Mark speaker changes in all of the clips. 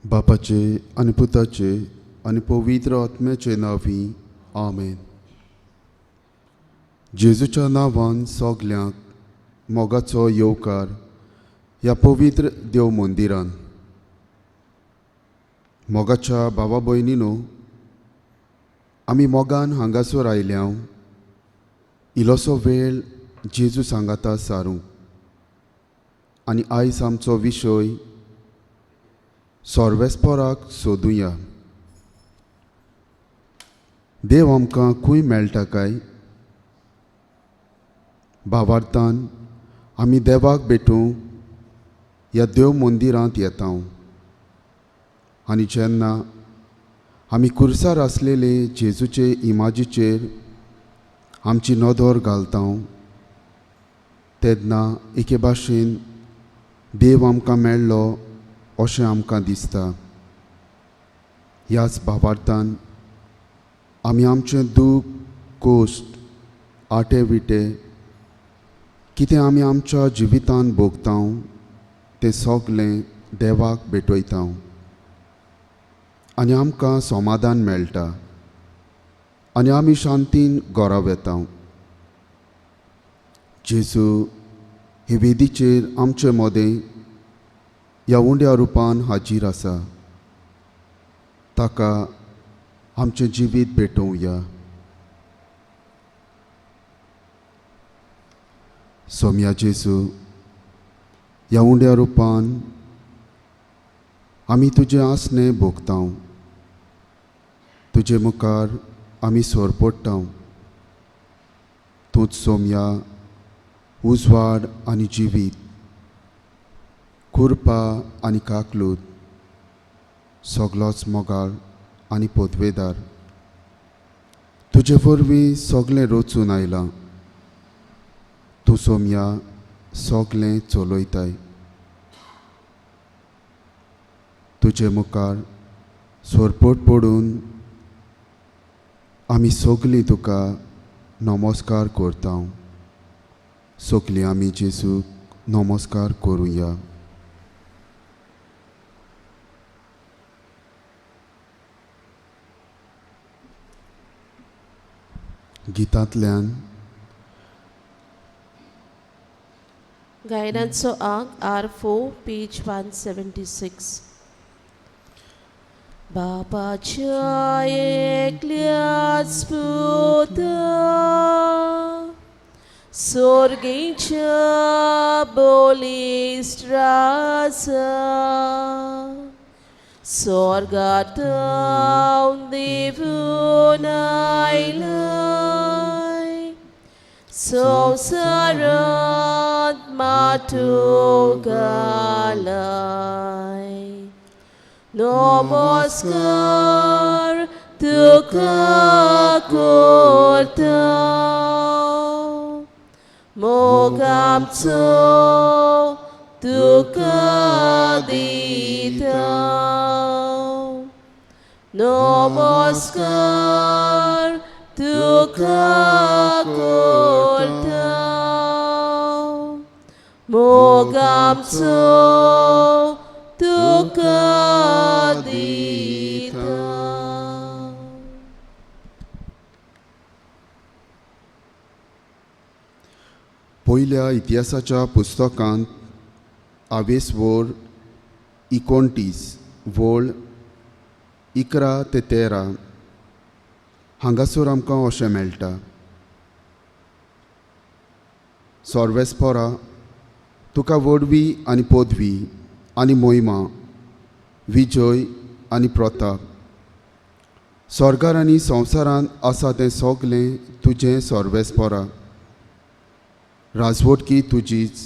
Speaker 1: बापाचे आनी पुताचे आनी पवित्र आत्म्याचे नांवी आमेन. जेजूच्या नांवान सगल्यांक मोगाचो येवकार ह्या पवित्र देव मंदिरान. मोगाच्या भावा भयणीनो, आमी मोगान हांगासर आयल्या इल्लोसो वेळ जेजू सांगाता सारूंक. आनी आयज आमचो विशय सोर्वेस्पोराक सोदुया. देव आमकां खंय मेळटा काय? भावार्थान आमी देवाक भेटूंक ह्या देव मंदिरांत येता. आनी जेन्ना आमी कुर्सार आसलेले जेजूचे इमाजीचेर आमची नदर घालता तेन्ना एके भाशेन देव आमकां मेळ्ळो अशें आमकां दिसता. ह्याच भावार्थान आमी आमचें दूख, कोश्ट, आटे विटे कितें आमी आमच्या जिवितान भोगता तें सगलें देवाक भेटयता आनी आमकां समाधान मेळटा आनी आमी शांतीन घरा वेता. जेजू हे वेदीचेर आमचे मदें ह्या उंड्या रुपान हाजीर आसा. ताका आमचें जिवीत भेटोवया. सोम्या जेजू, ह्या उंड्या रुपान आमी तुजें आसणें भोगता. तुजे मुखार आमी सोरपडटा. तूंच सोम्या उजवाड आनी जिवीत, कुरपा आनी काकलूत, सगलोच मोगाळ आनी पोतवेदार. तुजे वरवीं सगलें रचून आयलां. तूं सोम्या सगलें चलयताय. तुजे मुखार सोरपोट पडून आमी सगलीं तुका नमस्कार करता. सगलीं आमी जेजूक नमस्कार करुया. गितांतल्यान
Speaker 2: गायनांचो आंक R4 page 176. बापाच्या एकल्याच पुता सोर्गीच्या बोलिस्ट राजा स्वर्गांतल्यान देवून आयलाय संवसारांत माटो घालाय. नमस्कार तुका करता मोग आमचो तुका दिता. नमस्कार तुका करता मोग आमचो तुका दिता.
Speaker 1: पयल्या इतिहासाच्या पुस्तकांत आवेसवोर 29 वळ 11 ते 13 हांगासर आमकां अशें मेळटा. सोर्वेस्पोरा, तुका व्हडवी आनी पदवी आनी मोहिमा, विजय आनी प्रताप. स्वर्गार आनी संवसारांत आसा तें सगलें तुजें सोर्वेस्पोरा. राजवटकी तुजीच,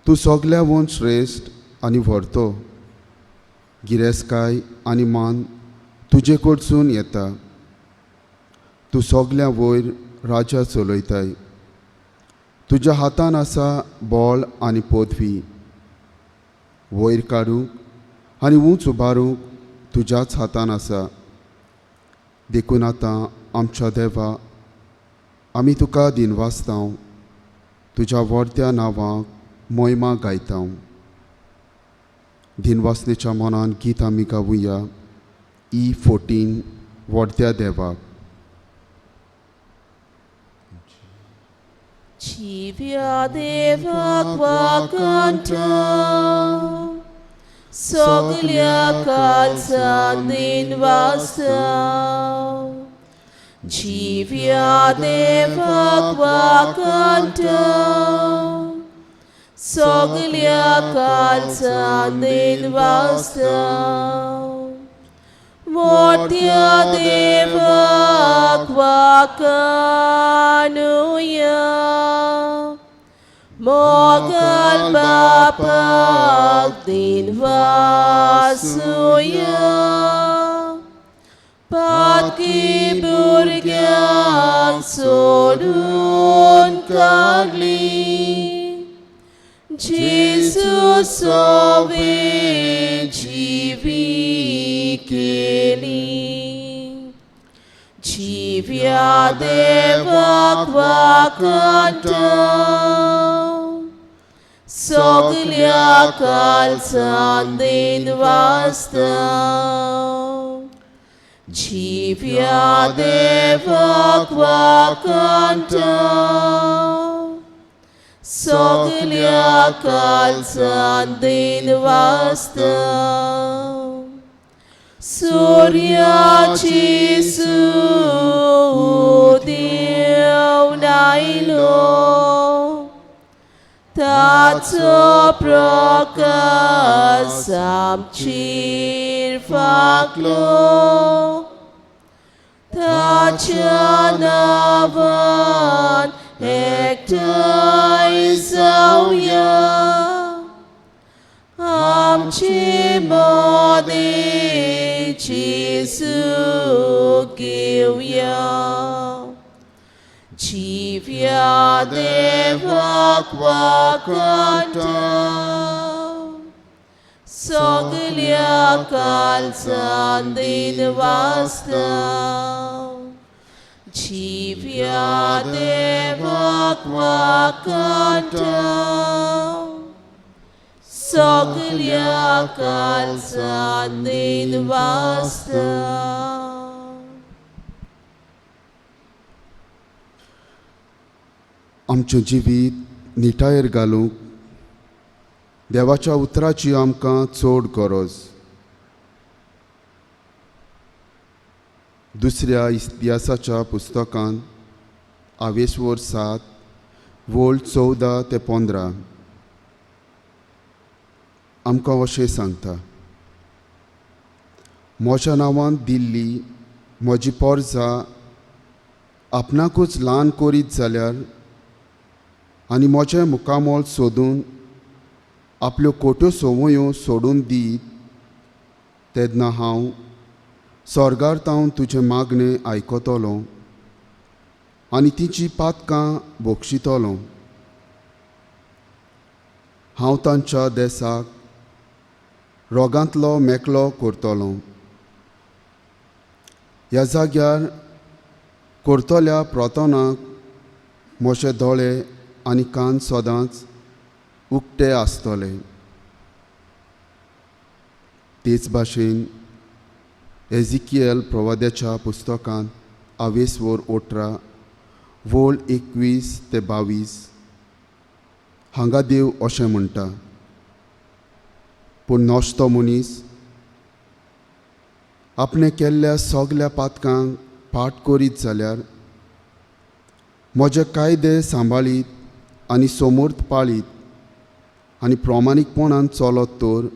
Speaker 1: तूं सगल्यावन श्रेश्ठ आनी व्हरतो. गिरेस्तकाय आनी मान तुजे कडसून येता. तूं सगल्या वयर राजा चलयताय. तुज्या हातान आसा बळ आनी पदवी. वयर काडूंक आनी उंच उबारूंक तुज्याच हातान आसा. देखून आतां आमच्या देवा, आमी तुका दिनवासता, तुज्या व्हडत्या नांवाक मोहिमा गायता. दिनवासनेच्या मनान गीत आमी गावुया E14 व्हडत्या देवाक.
Speaker 2: जिव्या देवाक वाखाणटा, सगल्या काळजान दिनवासता. जिव्या देवाक वाखाणटा, सगल्या काळजान दिनवासता. मोठ्या देवाक वाखाणुया, मोगल बापाक दिनवासुया, पातकी भुरग्यांक सोडून काडली, जेजू सोवे जिवी केली. जिव्या देवाक वाखाणटा, सगल्या काळजान दिनवासता. जिव्या देवाक वाखाणटा, सगल्या काळजान दिनवासता. सुर्या जेजू देव आयलो, ताचो प्रकाश आमचेर फांकलो, ताच्या नांवान एकठांय जावया, आमचे मदें जेजू घेवया. जिव्या देवाक वाखाणटा, सगल्या काळजान दिनवासता. जिव्या देवाक वाखाणटा, सगल्या काळजान दिनवासता.
Speaker 1: आमचें जिवीत निटायेर घालूंक देवाच्या उतराची आमकां चड गरज. दुसऱ्या इतिहासाच्या पुस्तकांत आवेसवर 7 वोळ 14 ते 15 आमकां अशें सांगता, म्हज्या नांवान दिल्ली म्हजी पोरजा आपणाकूच ल्हान करीत जाल्यार आनी म्हजें मुखामळ सोदून आपल्यो खोट्यो संवयो सोडून दीत, तेन्ना हांव स्वर्गार तावन तुजें मागणें आयकतलो आनी तिची पातकां बक्षितलो. हांव तांच्या देसाक रोगांतलो मेकळो करतलो. ह्या जाग्यार करतल्या प्रार्थनाक म्हजे दोळे आनी कान सदांच उक्ते आसतले. तेच भाशेन एजिकियल प्रवाद्याच्या पुस्तकांत आवेसवर 18 वोळ 21 ते 22 हांगा देव अशें म्हणटा, पूण नश्टो मनीस आपणें केल्ल्या सगल्या पातकांक पाठ करीत जाल्यार म्हजे कायदे सांबाळीत आनी समर्थ पाळीत आनी प्रामाणीकपणान चलत तर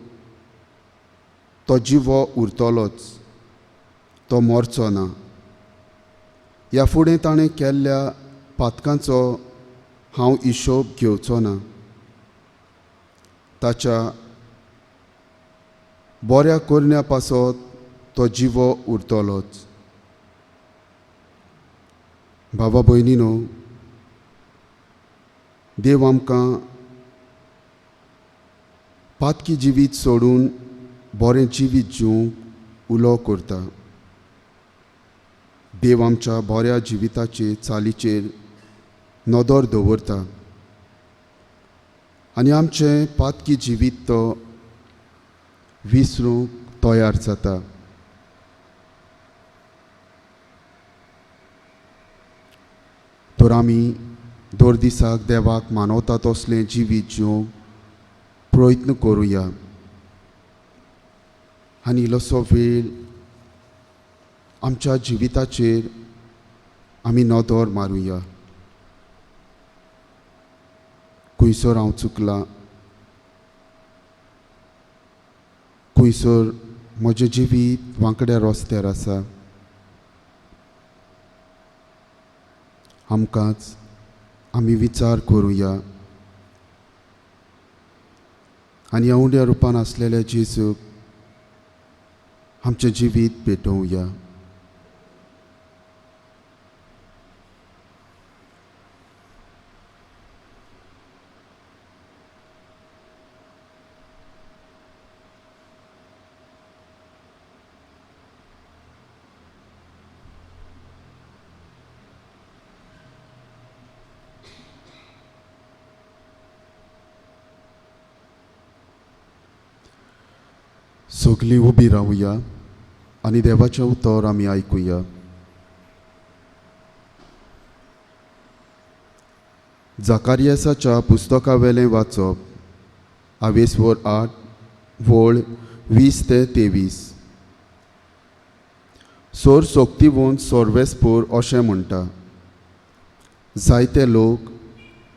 Speaker 1: तो जिवो उरतलोच, तो मरचो ना. ह्या फुडें ताणें केल्ल्या पातकांचो हांव हिशोब घेवचो ना. ताच्या बऱ्या करण्या पासत तो जिवो उरतलोच. बाबा भयणीनो, देव आमकां पातकी जिवीत सोडून बरें जिवीत जिवंक उलो करता. देव आमच्या बऱ्या जिविताचे चालीचेर नदर दवरता आनी आमचें पातकी जिवीत तो विसरूंक तयार जाता. तर आमी दर दिसाक देवाक मानवता तसलें जिवीत जिवंक प्रयत्न करुया आनी इल्लोसो वेळ आमच्या जिविताचेर आमी नदर मारुया. खंयसर हांव चुकलां, खंयसर म्हजें जिवीत वांकड्या रस्त्यार आसा, आमकांच आमी विचार करुया. आनी ह्या उंड्या रुपान आसलेल्या जेजूक आमचें जिवीत पेटोवया. सगळीं उबी रावया आनी देवाचें उतर आमी आयकुया. जाकारियासाच्या पुस्तका वेलें वाचप, आवेसवर 8 वळ 20 ते 23. सोर सोक्तिवून सोर्वेसपूर अशें म्हणटा, जायते लोक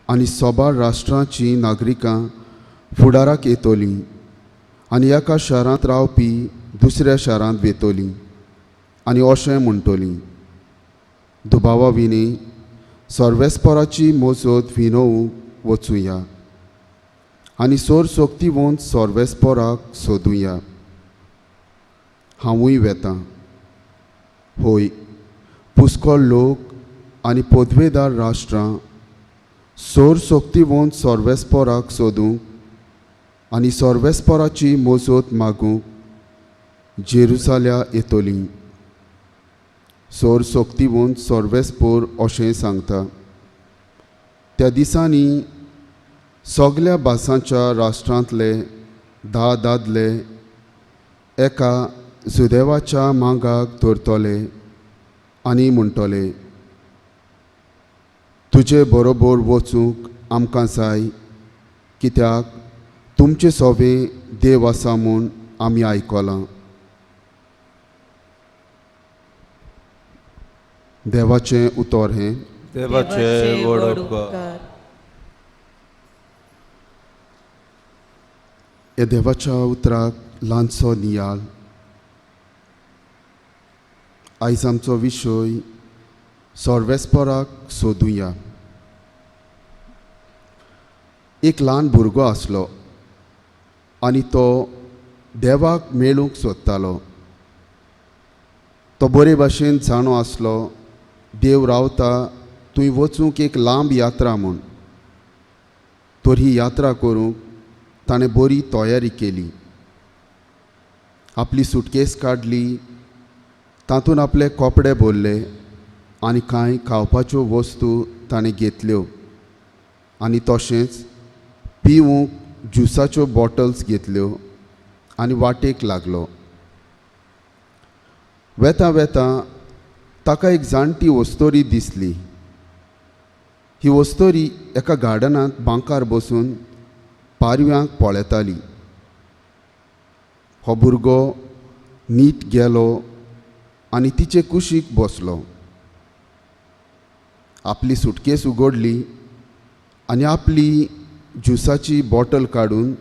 Speaker 1: आनी सोबार राष्ट्रांची नागरिकां फुडाराक येतलीं आनी एका शारांत रावपी दुसऱ्या शारांत वेतली आनी अशें म्हणटली, दुबावा विणी सर्वेस्पराची मोजत विनोवंक वचुया आनी सोर सोक्तिवून सर्वेस्पराक सोदुया. हांवूय वेतां. होय, पुस्कळ लोक आनी पदवेदार राष्ट्रां सोर सोक्तिवून सर्वेस्पराक सोदूंक आनी सर्वेस्पराची मोजत मागूंक जेरुसाल्या येतली. सोर सोक्तिवून सर्वेस्पोर अशें सांगता, त्या दिसांनी सगल्या भासांच्या राष्ट्रांतले 10 दादले एका जुदेवाच्या मांगाक धरतले आनी म्हणटले, तुजे बरोबर वचूंक आमकां जाय, कित्याक तुमचे सोवे देव आसा म्हूण आमी आयकलां. देवाचें उतर हें.
Speaker 3: देवाचे व्हड उपकार.
Speaker 1: ह्या देवाच्या उतराक ल्हानसो नियाळ. आयज आमचो विशय सर्वेस्पराक सोदुया. एक ल्हान भुरगो आसलो आनी तो देवाक मेळूंक सोदतालो. तो बरे भाशेन जाणो आसलो देव रावता थंय वचूंक एक लांब यात्रा म्हूण. तर ही यात्रा करूंक ताणें बरी तयारी केली. आपली सुटकेस काडली, तातूंत आपले कपडे भरले आनी कांय खावपाच्यो वस्तू ताणें घेतल्यो आनी तशेंच पिवूंक ज्युसाच्यो बॉटल्स घेतल्यो आनी वाटेक लागलो. वेता वेता ताका एक जाणटी वस्तोरी दिसली. ही वस्तोरी एका गार्डनांत बांकार बसून पारव्यांक पळयताली. हो भुरगो नीट गेलो आनी तिचे कुशीक बसलो. आपली सुटकेस उगडली आनी आपली ज्युसाची बॉटल काडून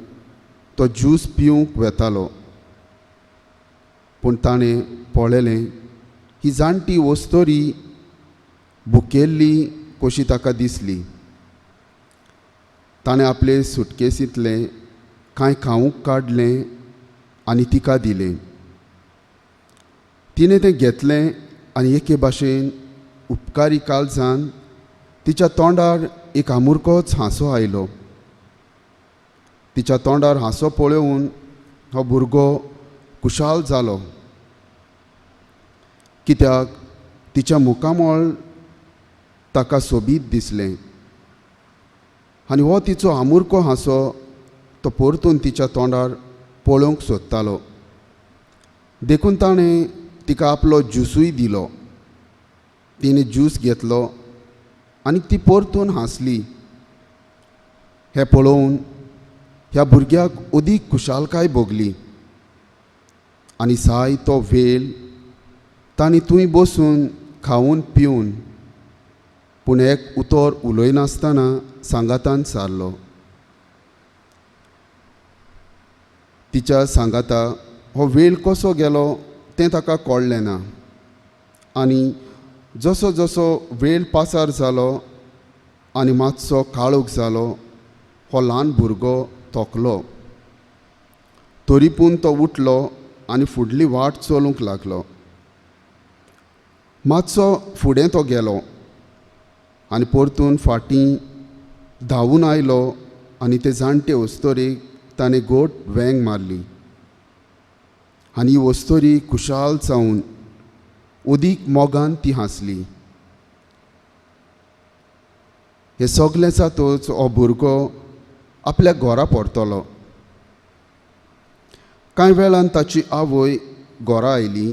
Speaker 1: तो ज्यूस पिवंक वेतालो. पूण ताणें पळयलें ही जाणटी वस्तोरी भुकेल्ली कशी ताका दिसली. ताणें आपले सुटकेसींतलें कांय खावंक काडलें आनी तिका दिलें. तिणें तें घेतलें आनी एके भाशेन उपकारी काळजान तिच्या तोंडार एक आमुरकोच हांसो आयलो. तिच्या तोंडार हांसो पळोवन हो भुरगो खुशाल जालो, कित्याक तिच्या मुखामळ ताका सोबीत दिसलें आनी हो तिचो आमुरको हांसो तो परतून तिच्या तोंडार पळोवंक सोदतालो. देखून ताणें तिका आपलो ज्युसूय दिलो. तिणें ज्यूस घेतलो आनी ती परतून हांसली. हें पळोवन ह्या भुरग्याक अदीक खुशालकाय भोगली आनी साय तो वेळ तांणी थंय बसून खावन पिवन पूण एक उतर उलयनासतना सांगातान सारलो. तिच्या सांगाता हो वेळ कसो गेलो तें ताका कळ्ळें ना आनी जसो जसो वेळ पासार जालो आनी मातसो काळोख जालो हो ल्हान भुरगो थकलो. तरी पूण तो उठलो आनी फुडली वाट चलूंक लागलो. मातसो फुडें तो गेलो आनी परतून फाटीं धांवून आयलो आनी ते जाणटे अस्तोरेक ताणें गोट वेंग मारली आनी ही अस्तोरी खुशाल जावन अदीक मोगान ती हांसली. हें सगलें जातच हो भुरगो आपल्या घरा परतलो. कांय वेळान ताची आवय घरा आयली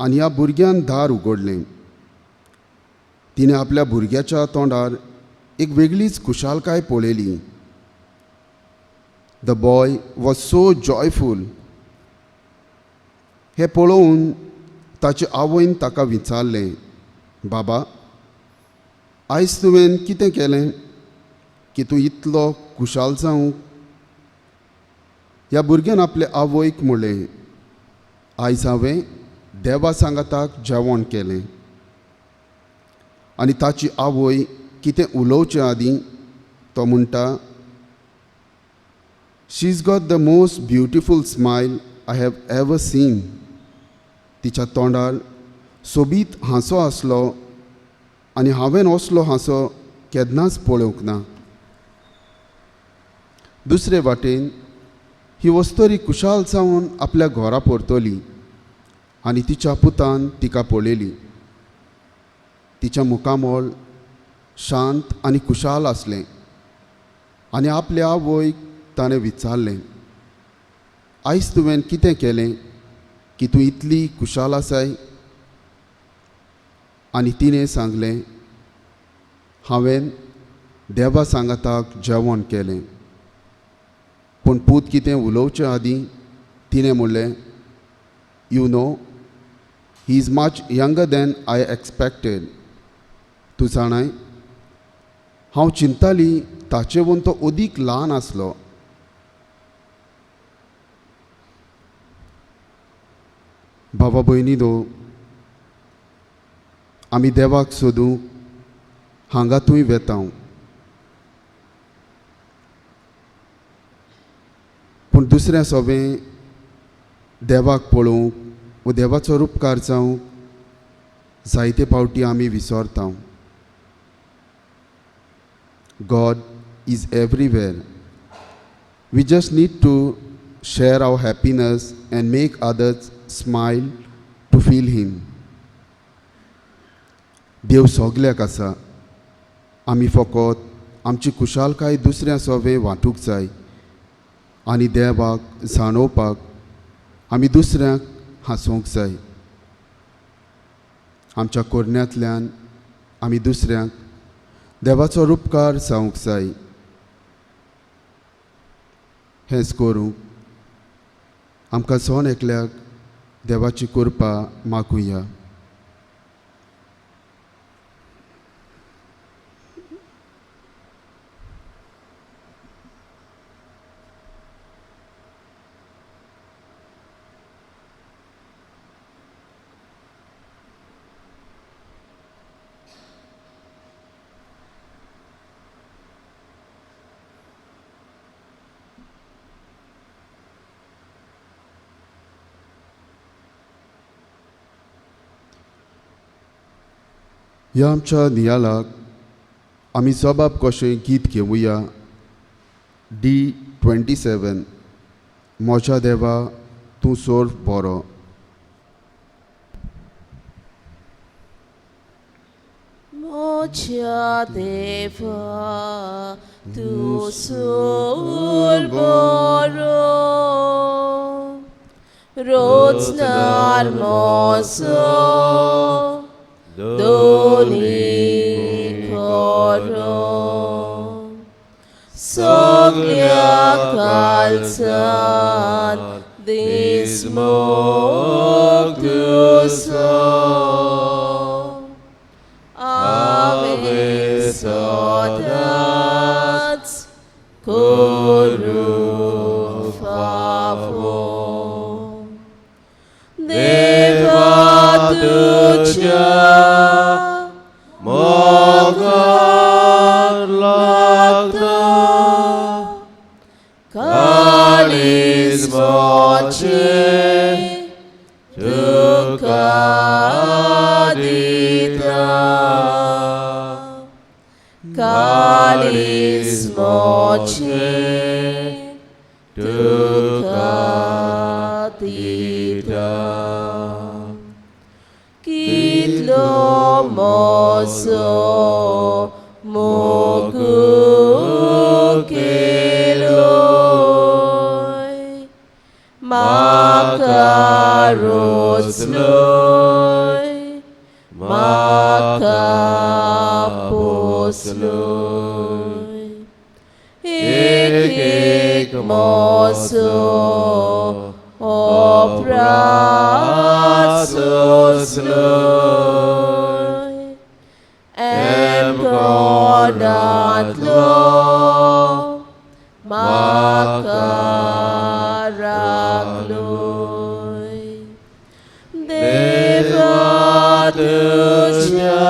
Speaker 1: आनी ह्या भुरग्यान दार उगडलें. तिणें आपल्या भुरग्याच्या तोंडार एक वेगळीच खुशालकाय पळयली. The boy was so joyful. हें पळोवन ताचे आवयन ताका विचारलें, बाबा आयज तुवें कितें केलें की तूं इतलो खुशाल जावंक? ह्या भुरग्यान आपले आवयक म्हणलें, आयज हांवें देवा सांगाताक जेवण केलें. आनी ताची आवय कितें उलोवचे आदीं तो म्हणटा, She is got the most beautiful smile I have ever seen. तिच्या तोंडार सोबीत हांसो आसलो आनी हांवें असलो हांसो केन्नाच पळोवंक ना. दुसरे वाटेन ही वस्तोरी खुशाल जावन आपल्या घरा परतली आनी तिच्या पुतान तिका पळयली. तिच्या मुखामळ शांत आनी खुशाल आसलें आनी आपल्या आवयक ताणें विचारलें, आयज तुवें कितें केलें की तूं इतली खुशाल आसाय? आनी तिणें सांगलें, हांवें देवा सांगाताक जेवण केलें. पूण पूत कितें उलोवचे आदीं तिणें म्हणलें, you know he is much younger than I expected. तूं जाणाय, हांव चिंताली ताचेवून तो अदीक ल्हान आसलो. बाबा भयणी दो, आमी देवाक सोदूंक हांगा थंय वेता, पूण दुसऱ्या सोबें देवाक पळोवंक व देवाचो उपकार जावंक जायते पावटी आमी विसरता. God is everywhere. We just need to share our happiness and make others smile to feel him. देव सगल्याक आसा. आमी फकत आमची खुशालकाय दुसऱ्या सोबें वांटूंक जाय आनी देवाक जाणोवपाक आमी दुसऱ्यांक हांसोवंक जाय. आमच्या कोरण्यांतल्यान आमी दुसऱ्यांक देवाचो उपकार जावंक जाय. हेंच करूंक आमकां जण एकल्याक देवाची कृपा मागुया. ह्या आमच्या नियालाक आमी जबाब कशें गीत घेवया. D27, म्हज्या देवा तूं सोर बरो.
Speaker 2: म्हज्या देवा तूं सोर बरो. रोजनार मोसो दोनी करो सगळ्या कालसान दीस मोग तुजो हांवें सदांच करूंक फावो देवा तुज्या
Speaker 3: मोगान लागता
Speaker 2: काळीज म्हजें तुका दिता काळीज म्हजें तुका दिता कितलो म्हजो मोग केलोय म्हाका रोजलोय म्हाका पोसलोय एक एक म्हजो अपराध सोंसलोय एम कोणांतलो म्हाका राखलोय देवा तुज्या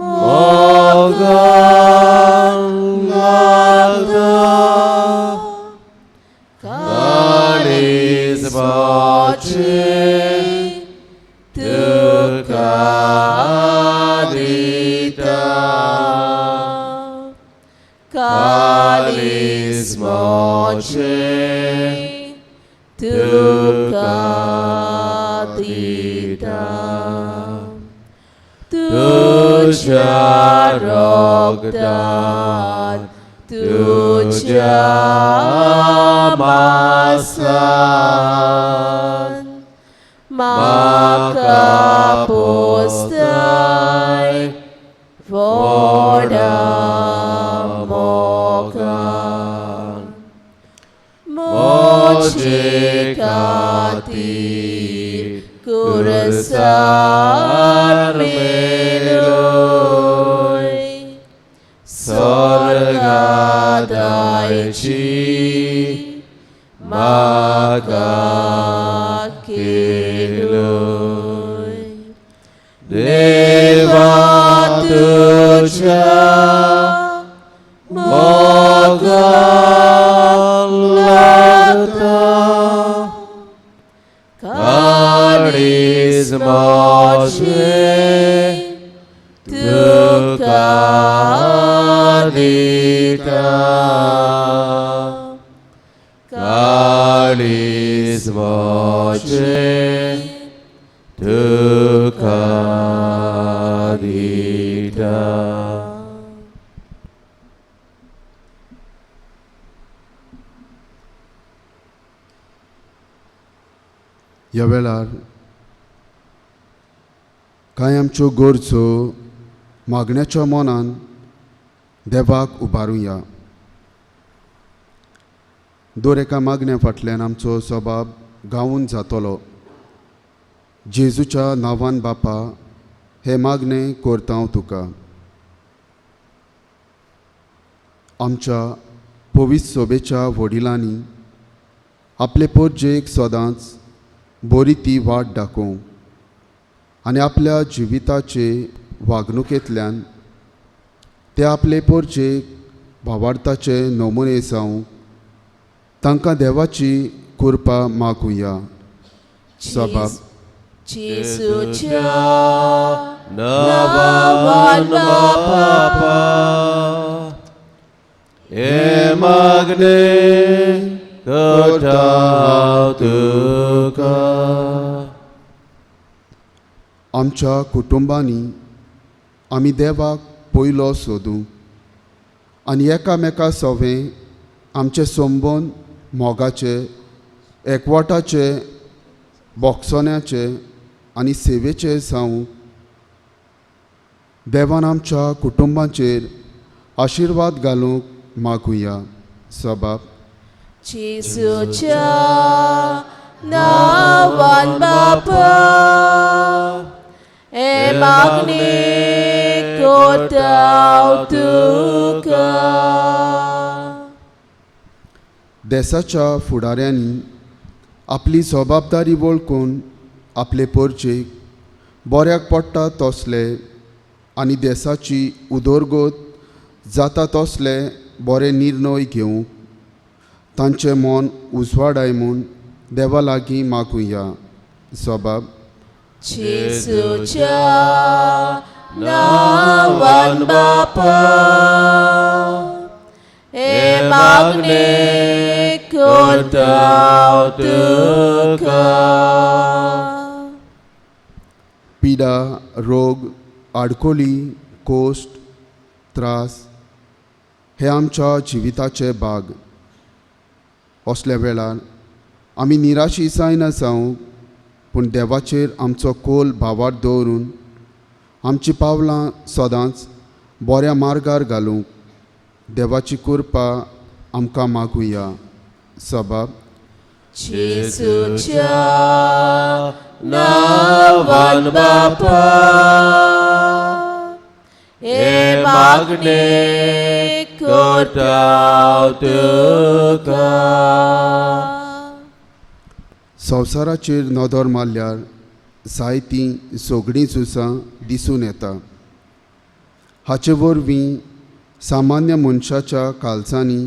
Speaker 3: मोगान लागता
Speaker 2: काळीज
Speaker 3: म्हजें
Speaker 2: तुका दिता काळीज म्हजें तुका दिता तुज्या रक्तान तुज्या मासान म्हाका पोसताय व्हडा मोगान म्हजे खातीर कुरसार मेलोय
Speaker 3: स्वर्गादायची
Speaker 2: म्हाका केलोय
Speaker 3: देवा तुज्या मोगान लागता
Speaker 2: काळीज
Speaker 3: म्हजें
Speaker 2: तुका
Speaker 3: दिता काळीज म्हजें तुका दिता.
Speaker 1: ह्या वेळार कांय आमच्यो गरजो मागण्याच्या मनान देवाक उबारुया. दर एका मागण्या फाटल्यान आमचो सबाब गावून जातलो. जेजूच्या नांवान बापा हे मागणें करता हांव तुका. आमच्या पवित्र सोबेच्या वडिलांनी आपले पोरजेक सदांच बरी ती वाट दाखोवंक आनी आपल्या जिविताचे वागणुकेंतल्यान ते आपले पोरजेक भावार्थाचे नमुने जावंक तांकां देवाची कृपा मागुया. सबाब
Speaker 2: जेजूच्या
Speaker 3: नांवान बापा हे मागणें करता हांव तुका.
Speaker 1: आमच्या कुटुंबांनी आमी देवाक पयलो सोदूं आनी एकामेका सवें आमचे संबंद मोगाचे एकवटाचे, बोगसोण्याचे आनी सेवेचे जावं। देवान आमच्या कुटुंबांचेर आशिर्वाद घालूंक मागुया। सबाब
Speaker 2: जेजूच्या नांवान बापा हे मागणें करता हांव तुका।
Speaker 1: देसाच्या फुडाऱ्यांनी आपली जबाबदारी वळखून आपले परजेक बऱ्याक पडटा तसले आनी देसाची उदरगत जाता तसले बरे निर्णय घेवंक तांचें मन उजवाडाय म्हूण देवा लागीं मागुया। सबाब
Speaker 2: जेजूच्या नांवान बापा हे मागणें करता हांव तुका।
Speaker 1: पिडा, रोग, आडकोली, कोश्ट, त्रास हे आमच्या जिविताचे भाग। असल्या वेळार आमी निराशी जायना जावंक, पूण देवाचेर आमचो कोल भावार दवरून आमची पावलां सदांच बऱ्या मार्गार घालूंक देवाची कृपा आमकां मागुया। सबाब
Speaker 2: जेजूच्या नांवान बापा हे मागणें करता हांव तुका।
Speaker 1: संवसाराचेर नदर मारल्यार जायतीं झगडीं झुजां दिसून येता। हाचे वरवीं सामान्य मनशाच्या काळजांनी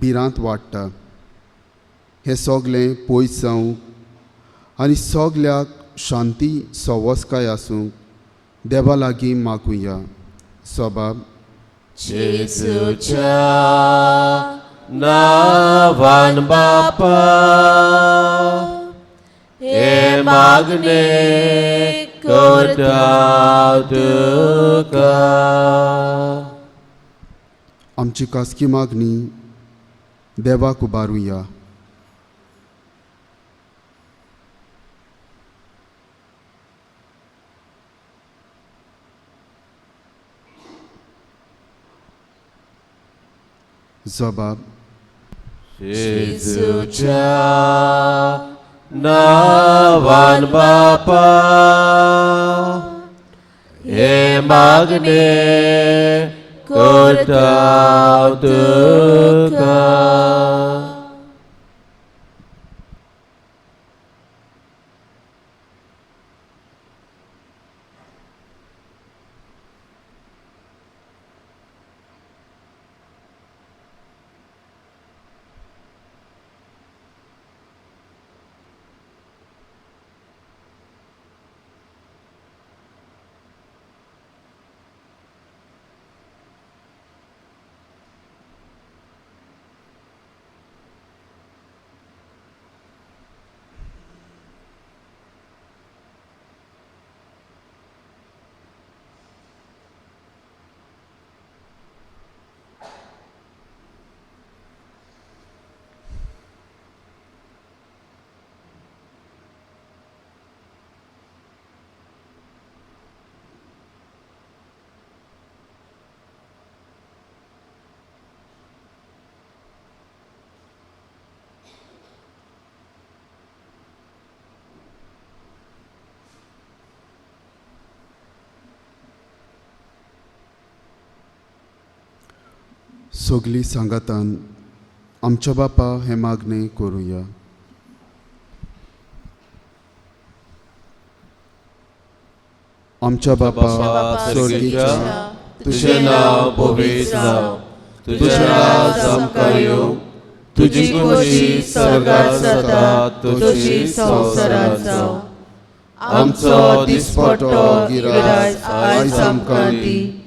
Speaker 1: भिरांत वाडटा। हें सगलें पयस जावंक आनी सगल्याक शांती सवसकाय आसूंक देवा लागीं मागुया। सबाब
Speaker 3: जेजूच्या नांवान बापा हे मागणें करता हांव तुका।
Speaker 1: आमची खासगी मागणी देवाक उबारुया। जबाब
Speaker 3: जेजूच्या नांवान बापा हे मागणें करता हांव तुका।
Speaker 1: सगली सांगातान आमच्या बापा हें मागणें करुया। आमच्या बापा स्वर्गीच्या,
Speaker 3: तुझें नांव पवित्र जावं, तुझें राज आमकां येवं, तुजी खुशी स्वर्गार जाता तशी संवसारांत जावं। आमचो दिसपट्टो गिरास आयज आमकां दी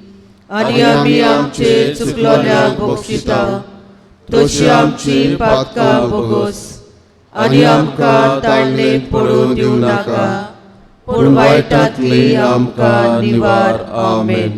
Speaker 3: आनी आमी आमचे चुकलोल्यांक बक्षिता तशी आमची पातकां भोगोस आनी आमकां ताळणेंत पडून दिवं नाका, पूण वायटांतली आमकां निवार। आमेन।